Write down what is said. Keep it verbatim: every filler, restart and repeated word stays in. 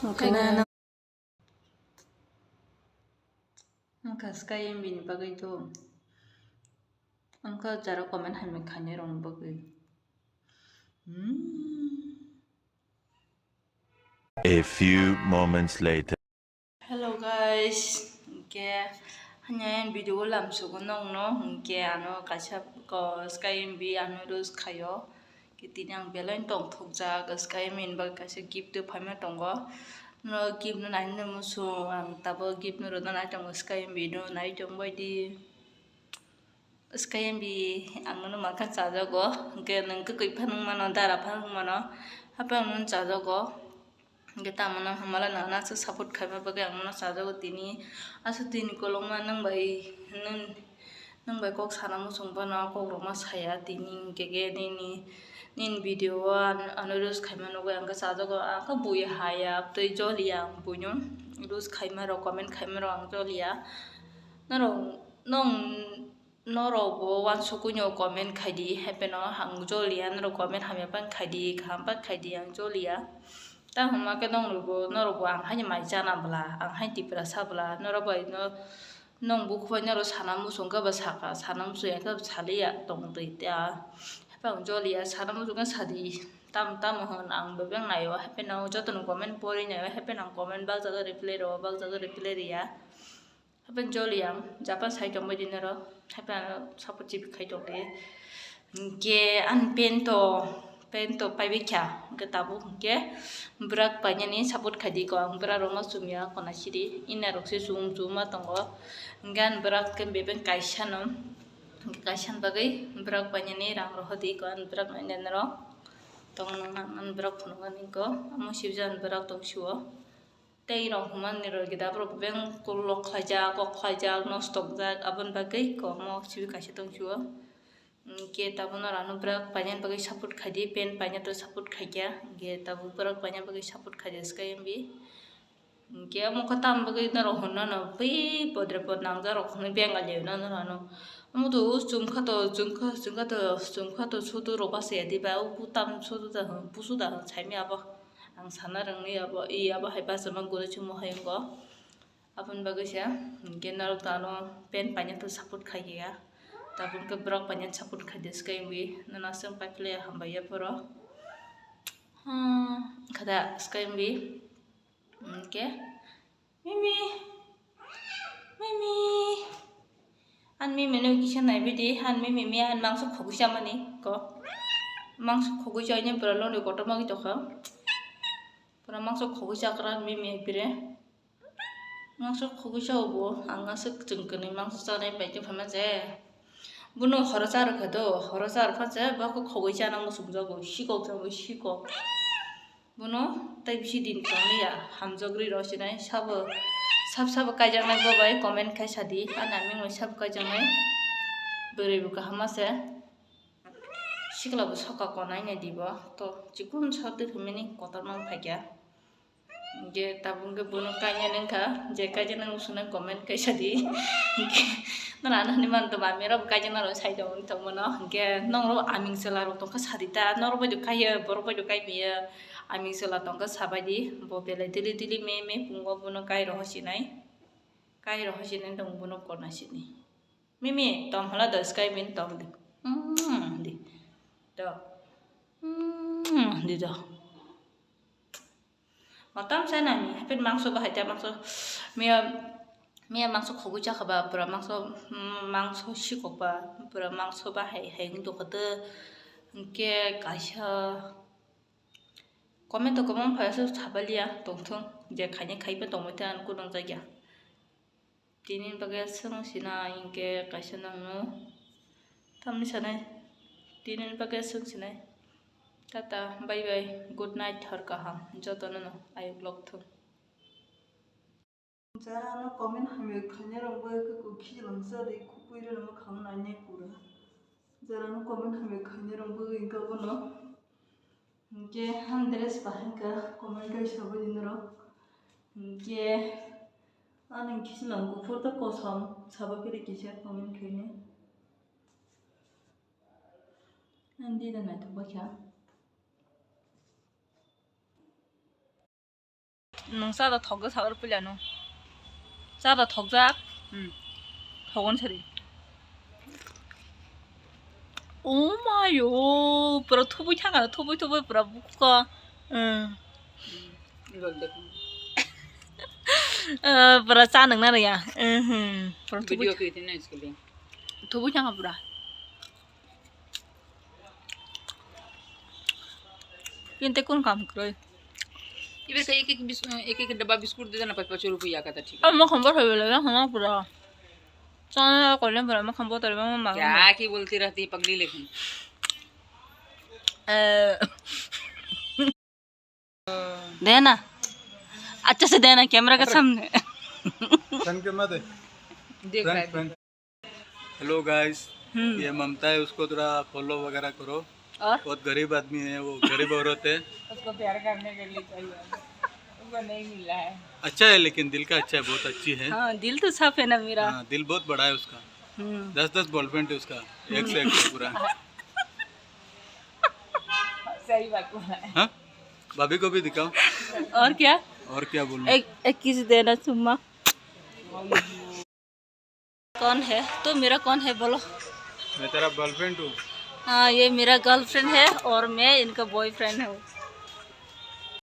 Wngkha na, wngkha Sky M B ni bagwi to, wngkha jara comment hamya khainai rokni bagwi. Hmm. A few moments later. Hello guys, hwnkhe hanya video o lamsugo nokno, hwnkhe ano kaisa ko Sky M B ano roast khaio. Khe tini ang belai tongthokjak, Sky M B ni bagwi kaisa gift o phaima tongo. No gift no nainani muchung, ang tabuk gift no rwna nai tongo, Sky M B no nai tongbai di. Sky M B ang nono mankha chajago, hwnkhe nwng kwkwi phano wngmano, dara phano wngmano, haphai ang nono chajago. Hwnkhe tamo no hamala nana aswk support khaima bagwi ang nono chajago tini. Aswk tini kolokma nwng bai, nwng, nwng bai kok sana muchung phano kok rokma saya tini, hwnkhe khe nini, nini video o ano, ano roast khaima nugwi ang khe chajago, ang khe bui haya, tei joliya ang buino roast khaima rok, comment khaima rok ang joliya. Norok, nwng, Norok bo uansukgwi no comment khai di, hapheno ang joliya, norok comment hamya phano khai di, kaham phano khai di, ang joliya. Tamo hwnma khe norok bo, norok bo ang haino mai chana bwla, ang haino Tiprasa bwla, norok bai no, nwng bukhuk bai norok sana muchung khe bo saka, sana muchung ya khe bo saliya tong twi ta. Haphai ang joliya, sana muchung khe sadi, tam tamo hwn ang bebak naio, hapheno jotono comment porwi naio, hapheno ang comment bakjak reply rwo, bakjak reply rwya. Haphai joliya ang, Japan sai tongbai di norok, haphai ano support chibi khai tong di. Hwnkhe ani pant to, pant to paibai kha, hwnkhe tabuk hwnkhe bwrak painani support khai di ko, ang bwrak rokno chumya kona sidi, ina rok se chum chum ma tongo, hwnkhe ani bwrak khe bebak kaisa no, hwnkhe kaisa ni bagwi bwrak painani rang rohor di ko, ani bwrak nainani rok tong nang nang ani bwrak phunuknani ko, omo sibijak ani bwrak tong sio. Tei rok hwnmani rok gida borok bebak kolok khlaijak, kok khlaijak, nostokjak, aboni bagwi kwbangma sibui kaisa tong phio. Hwnkhe tabukno rano bwrak painani bagwi support khai di, pant painani to support khai kha, hwnkhe tabuk bwrak painani bagwi support khai di Sky M B. Hwnkhe omo khe tamni bagwi norok hwnna no, bai podre pod nangjak rok hwnwi bengal ya no norok ano. Omo to chum kha to, chum kha, chum kha to, chum kha to, sudu rok bachaya diba, o butam sudu da hwn, busu da hwn, saimya abo. Ang sana rwngni abo, i abo hai bachama guri chwngmo hai wngo. Aboni bagwi se, hwnkhe norok to ano pant painani to support khai ya. Tabuk khe bwrak painani support khai di Sky M B. Nono aswk pai phle hambai ya phoro. Hmm, khada Sky M B. Hwnkhe, Mimi, Mimi. Ani Mimi no kisa naibai di, ani Mimi miya ani mangso khogwi chamani ko. Mangso khogwi chaini pura loni kotor magwi tokha. Pura mangso khogwi chakra ani Mimi pire. Mangso khogwi chao bo, ang aswk chwng kwnwi mangso chanai pai tongphaima je. Bono horo cha rwkha do, horo cha rwkha je, bo khe khogwi chana muchungjago, sikok jabo sikok. Bono tei bisi din tongliya, hamjagri rw sinai, sabo, sab sabo kaijaknai bo bai comment khai sadi, ani aming bai sabo kaijaknai, bwrwi bo kaham ma se, sikla bo soka konai nai di bo, to chikon sa twi phimani kotor mang phaikya. Hwnkhe tabuk hwnkhe bono kainani wngkha, je kaijak nang swnai comment kaisa di. Hwnkhe norok ano hinwi mano to mami rok bo kaijak nang rok sai tongmani tongmano. Hwnkhe norok aming chwla rok tongkha sadi ta, norok bai do kaiya, borok bai do kaimaya. Aming chwla tongkha sabai di, bo belai dili dili me me pungo bono kai rohor sinai. Kai rohor sinai tong bono kona sini. Mimi, tom hala do Sky Mimi tom di. Mm, di. Do. Mm, di do. Motom sai nani, hapit mangso bahai ta mangso, miya, miya mangso khogwi chakha ba, pura mangso, mm, mangso sikok ba, pura mangso bahai, hai wng tokha tw, hwnkhe kaisa comment to kwbang phai aswk sabaliya tongthung, je khaini khaipa tongwi ta ang kunung jagya. Tini bagwi aswk sinai hinkhe kaisa nangno tamni sanai. Tini bagwi aswk sinai. Tata, bye bye, good night, hor kaham, jotono no ayuk lok thung. Jara ano comment hamya khainai rok bai khe kok khilang sa de, khupui rwna mwkhang nainai pura. Jara ano comment hamya khainai rok bai khe bono. Hinkhe ang dress bahai kha, comment kaisa bai di norok. Hinkhe ani khichlang kuphur tei kosom sabo khe de kisa comment khainai. Ang di da naithok bai kha. Nung cha da thokjak sakar puila no. Cha da thokjak. Hmm. Thogon sari. Oh my, oh, pura thubui thanga, thubui thubui pura bukha. Hmm. Gol de. Eh, pura cha nang na ya. Mhm. Pura thubui. Video ke itin na iske liye. Thubui thanga pura. Yente kun kam kroi. Ibe sa ek ek bis-, ek ek dabba biscuit de dena, pach pach rupiya ka tha, thik hai. Amma khamba thoi bela ya khama pura. Chana ko le pura ma khamba thoi ma ma. Kya ki bolti rehti hai pagli lekin. Eh. देना, अच्छा से देना, कैमरा के सामने। फ्रेंड के मत दे। देख रहा है। Friend, friend. हेलो गाइस, हम्म। ये ममता है, उसको थोड़ा फॉलो वगैरह करो। और? बहुत गरीब आदमी है वो, गरीब औरत है। उसको प्यार करने के लिए चाहिए, उसको नहीं मिला है। अच्छा है, लेकिन दिल का अच्छा है, बहुत अच्छी है। हाँ, दिल तो साफ है ना मेरा। हाँ, दिल बहुत बड़ा है उसका। हम्म। दस दस बॉयफ्रेंड है उसका, एक से एक है पूरा। सही बात बोला है। हाँ? भाभी को भी दिखाओ। और क्या? और क्या बोलूं? एक, एक किस देना चुम्मा। कौन है? तो मेरा कौन है बोलो? मैं तेरा गर्लफ्रेंड हूँ। हाँ, ये मेरा गर्लफ्रेंड है और मैं इनका बॉयफ्रेंड हूँ।